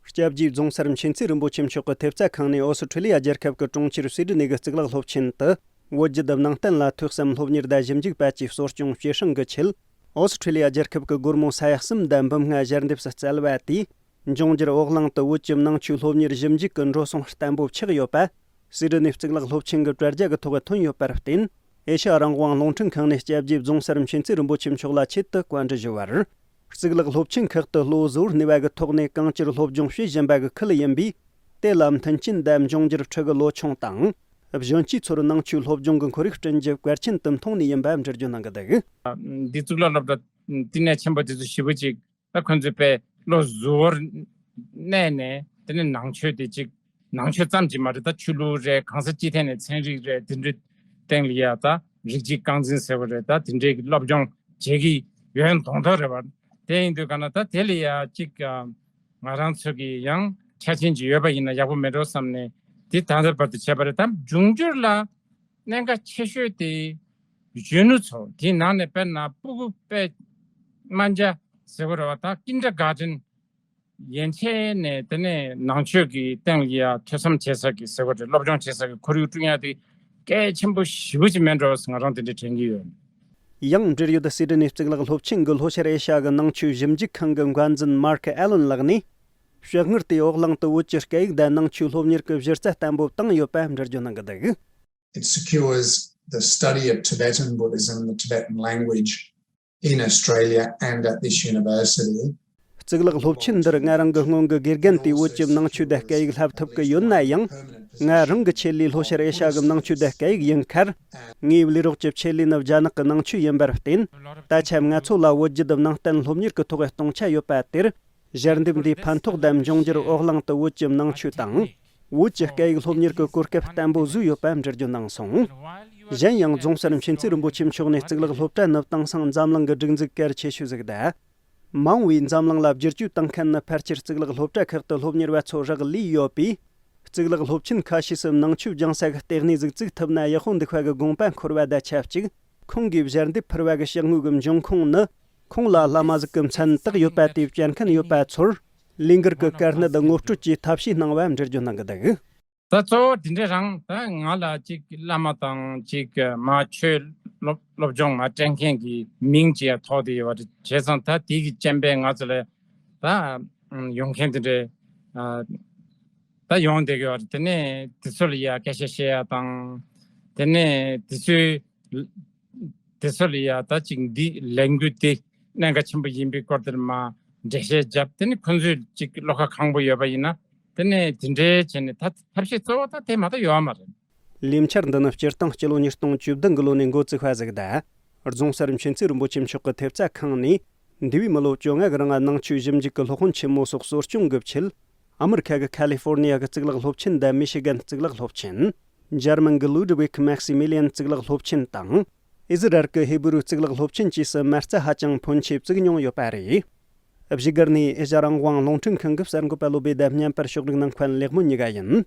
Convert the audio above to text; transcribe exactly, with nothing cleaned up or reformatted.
སྐྱབས་རྗེ་རྫོང་སར་མཁྱེན་བརྩེ་རིན་པོ་ཆེ་མཆོག་གི་ཐེབས་རྩ་ཁང་ནས་ཨོ་སི་ཁྲི་ལི་ཡ་རྒྱལ་ཁབ་ཀྱི་གྲོང་ཁྱེར་སི་ཌི་ནི་གི་གཙུག་ལག་སློབ་ཆེན་དུ། བོད་བརྒྱུད་ནང་བསྟན་ལ་ཐོས་བསམ་སློབ་གཉེར་དང་ཞིབ་འཇུག་སྤེལ་ཆེད་གསོ་སྐྱོང་བྱེད་སྲིང་གི་ཆེད། ཨོ་སི་ཁྲི་ལི་ཡ་རྒྱལ་ཁབ་ཀྱི་སྒོར་མོ་ས་ཡ་གསུམ་དང་འབུམ་ལྔ་ཞལ་འདེབས་སུ་བསྩལ་བ་དེས། འབྱུང་འགྱུར་འོག་གླིང་དུ་བོད་ཀྱི་ནང་ཆོས་སློབ་གཉེར་ཞིབ་འཇུག་གི་འགྲོ་སོང་བརྟན་པོ་ཆགས་ཡོད་པ། སི་ཌི་ནི་གཙུག་ལག་སློབ་ཆེན་གྱི་དྲ་རྒྱ་གི་ཐོག་ཐོན་ཡོད་པར་བརྟེན། ཨེ་ཤ་ཡ་རང་དབང་རླུང་འཕྲིན་ཁང་ནས་སྐྱབས་རྗེ་རྫོང་སར་མཁྱེན་བརྩེ་རིན་པོ་ཆེ་མཆོག་ལ་ཆེད་དུ་བཀའ་འདྲི་ཞུ་བར། གཙུག་ལག་སློབ་ཆེན་ཁག་ཏུ་གློ་བཟོ་བོར་གནས་པ་གི་ཐོག་ནས་གང་ཅིར་སློབ་སྦྱོང་བྱེད་བཞིན་པ་གི་ཁུལ་ཡིན་པས། དེ་ལ་མཐུན་རྐྱེན་དང་འབྱུང་འགྱུར་ཁྲི་གི་ལོ་ཆུང་དང་། གཞོན་སྐྱེས་ཚོར་ནང་ཆོས་སློབ་སྦྱོང་གི་ཁོར་ཡུག་བསྐྲུན་རྒྱུ་གལ་ཆེན་དུ་མཐོང་ནས་ཡིན་པ་འགྲེལ་བརྗོད་གནང་གི་འདུག་འདི་གཙུག་ལག་སློབ་གྲྭ་བསྟི་གནས་ཆེན་པོ་དེ་ཚོ་ཞེ་པོ་ཅིག་ད་ཁོང་ཚོས་དཔེ་བློ་གཟུ་བོར་གནས་ནས། དེ་ནས་ནང་ཆོས་དེ་ཅིག་ནང་ཆོས་ཙམ་གྱིས་མ་རེད། ད་ཆོས་ལུགས་རེད། གང་ས་ཅི་ཐད་ནས་ཚན་རིག་རེད། དེ་འདྲའི་སྟེང་ལ་ཡ་ད་རིགས་གཅིག་རྐང་འཛིན་ཟེར་བ་རེད། ད་དེ་འདྲའི་སློབ་སྦྱོང་བྱེད་ཀྱི་ཡོད་མདོག་མདོག་རེད་བ། དེ་ཡིན་དུས་ག་ན་ད་དེ་ལ་ཡ་ཅིག་ང་རང་ཚོ་གི་ཡང་ཆ་རྐྱེན་ཅིག་ཡོད་པ་ཡིན་ན་ཡག་པོ་མེད་འགྲོ་བསམ་ནས། དེ་ད་ལྟ་བར་དུ་བྱས་པ་རེད། ད་འབྱུང་འགྱུར་ལ་གནད་འགག་ཆེ་ཤོས་དེ་གཞོན་ནུ་ཚོ། དེའི་ནང་ནས་དཔེར་ན་སྤུ་གུ་དཔེ་དམའ་འབྱར་ཟེར་བ་རེད་བ། ད་ཀིན་ཌར་གྷར་ཌེན་ཡན་ཆད་ནས་དེ་ནས་ནང་ཆོས་ཀྱི་སྟེང་ལ་ཡ་ཐོས་བསམ་བྱེད་ས་ཀྱི་ཟེར་བ་རེད། སློབ་སྦྱོང་བྱེད་ས་ཀྱི་ཁོར་ཡུག་བསྐྲུན་ཡ་དེ་གལ་ཆེན་པོ་ཞེ་པོ་ཅིག་མེད་འགྲོ་ཟེར་ང་རང་དེ་འདྲ་དྲན་གྱི་ཡོད། ཡང་འབྲེལ་ཡོད་སི་ཌི་ནི་གཙུག་ལག་སློབ་ཆེན་གྱི་ལྷོ་ཤར་ཨེ་ཤ་ཡ་གི་ནང་ཆོས་ཞིབ་འཇུག་ཁང་གི་འགོ་འཛིན་མར་ཁ་ཨེ་ལོན་ལགས་ནས། ཤོག་ངོས་དེས་འོག་གླིང་དུ་བོད་ཀྱི་སྐད་ཡིག་དང་ནང་ཆོས་སློབ་གཉེར་གྱི་གཞི་རྩ་བརྟན་པོ་བཏིང་ཡོད་པ་འགྲེལ་བརྗོད་གནང་གི་འདུག It secures the study of Tibetan Buddhism, the Tibetan language, in Australia and at this university. གཙུག་ལག་སློབ་ཆེན་འདིར་ང་རང་གི་སྔོན་གྱི་དགེ་རྒན་དེས་བོད་ཀྱི་ནང་ཆོས་དང་སྐད་ཡིག་བསླབ་ཐུབ་ཀྱི་ཡོད་ན་ཡང་། ང་རང་གི་ཆེད་ལས་ལྷོ་ཤར་ཨེ་ཤ་ཡ་གི་ནང་ཆོས་དང་སྐད་ཡིག་ཡིན་ཁར། ངའི་ལས་རོགས་ཀྱི་ཆེད་ལས་ནི་རྒྱ་ནག་གི་ནང་ཆོས་ཡིན་པར་བརྟེན། ད་ཆ་ང་ཚོ་ལ་བོད་བརྒྱུད་ནང་བསྟན་སློབ་གཉེར་གྱི་ཐོག་གཏོང་ཆ་ཡོད་པ་དེར། ཞལ་འདེབས་འདིས་ཕན་ཐོགས་དང་འབྱུང་འགྱུར་འོག་གླིང་དུ་བོད་ཀྱི་ནང་ཆོས་དང་། བོད་ཀྱི་སྐད་ཡིག་སློབ་གཉེར་གྱི་གོ་སྐབས་བརྟན་པོ་བཟོས་ཡོད་པ་འགྲེལ་བརྗོད་གནང་སོང་། གཞན་ཡང་རྫོང་སར་མཁྱེན་བརྩེ་རིན་པོ་ཆེ་མཆོག་ནས་གཙུག་ལག་སློབ་གྲྭ་ནི་དེང་སང་འཛམ་གླིང་གི་སྒྲིག་འཛུགས་གལ་ཆེ་ཤོས་ཟིག་དང་། མ་འོངས་པའི་འཛམ་གླིང་ལ་བསྒྱུར་བཅོས་བཏང་མཁན་ནི་ཕལ་ཆེར་གཙུག་ལག་སློབ་གྲྭ་ཁག་ཏུ་སློབ་གཉེར་བ་ཚོ་རག་ལས་ཡོད་པས། གཙུག་ལག་སློབ་ཆེན་ཁ་ཤས་སུ་ནང་ཆོས་སྦྱང་ས་གི་ལྟེ་གནས་ཟིག་བཙུགས་ཐུབ་ན་ཡག་པོ་འདུག་པ་གི་དགོངས་པ་འཁོར་བ་དང་ཆབས་ཅིག་ཁོང་གིས་ཞལ་འདེབས་ཕུལ་བ་གི་ཞལ་ངོ་གི་འབྱུང་ཁུངས་ནི། ཁོང་ལ་བླ་མ་ཟིག་གི་མཚན་རྟགས་ཡོད་པ་དེ་བཅར་མཁན་ཡོད་པ་ཚོར། ལས་འགུལ་གྱི་དཀའ་གནད་ངོ་སྤྲོད་ཀྱིས་ཐབས་ཤེས་གནང་བ་འགྲེལ་བརྗོད་གནང་གི་འདུག་ད་གཙོ་བོ་དེ་འདྲ་རང་། ད་ང་ལ་ཅིག་བླ་མ་དང་ཅིག་མ་ཆོས་སློབ་སློབ་སྦྱོང་མ་སྤྲད་མཁན་གྱི་མིང་ཅིག་ཡང་ཐོགས་བསྡད་ཡོད་པ་རེད། བྱས་ཙང་ད་དེ་གི་རྐྱེན་པས་ང་ཚོ་ལ་ད་ཡོང་མཁན་དེ་འདྲ་ད་ཡོང་བསྡད་ཀྱི་ཡོད་རེད། དེ་ནས་དེ་ཚོ་ལ་ཡ་སྐད་ཆ་བཤད་ཡ་དང་། དེ་ནས་དེ་ཚོའི་དེ་ཚོ་ལ་ཡ་ད་ཅིག་འདི་ལས་འགུལ་དེ་གནད་འགག་ཆེན་པོ་ཡིན་པའི་སྐོར་དེར་མ་འགྲེལ་བཤད་བརྒྱབ། དེ་ནི་ཁོང་ཚོས་ཅིག་བློ་ཁ་ཁང་པོ་ཡོད་པ་ཡིན་ན། དེ་ནས་དེ་འདྲའི་བྱས་ནས་ད་ཐབས་ཤེས་གཙོ་བོ་ད་དེ་མ་གཏོགས་ཡོད་མ་རེད། ལས་འཆར་འདི་ནི་སྤྱིར་བཏང་སྤྱི་ལོ་ཉིས་སྟོང་བཅུ་བདུན་གི་ལོ་ནས་འགོ་བཙུགས་པ་ཟིག་དང་། རྫོང་སར་མཁྱེན་བརྩེ་རིན་པོ་ཆེ་མཆོག་གི་ཐེབས་རྩ་ཁང་ནས། འདས་པའི་མི་ལོ་བཅོ་ལྔ་གི་རིང་ནང་ཆོས་ཞིབ་འཇུག་གི་སློབ་དཔོན་ཆེན་མོ་སོགས་གསོ་སྐྱོང་གི་ཆེད། ཨ་མི་རི་ཁ་གི་ཁ་ལི་ཧྥོར་ནི་ཡ་གི་གཙུག་ལག་སློབ་ཆེན་དང་མི་ཤི་གན་གཙུག་ལག་སློབ་ཆེན། འཇར་མན་གྱི་ལུའུ་ཌི་ཝིག་མེག་སི་མི་ལི་ཡན་གཙུག་ལག་སློབ་ཆེན་དང་། ཨི་ཟི་རལ་གྱི་ཧི་བུ་རུ་གཙུག་ལག་སློབ་ཆེན་བཅས་སུ་མ་རྩ་ཧ་ཅང་ཕོན་ཆེ་བཙུགས་མྱོང་ཡོད་པ་རེད། བཞུགས་སྒར་ནས་ཨེ་ཤ་ཡ་རང་དབང་རླུང་འཕྲིན་ཁང་གི་གསར་འགོད་པ་བློ་བྷེ་དང་བརྙན་པར་ཕྱོགས་སྒྲིག་གནང་མཁན་ལེགས་སྨོན་གཉིས་ཀ་ཡིན།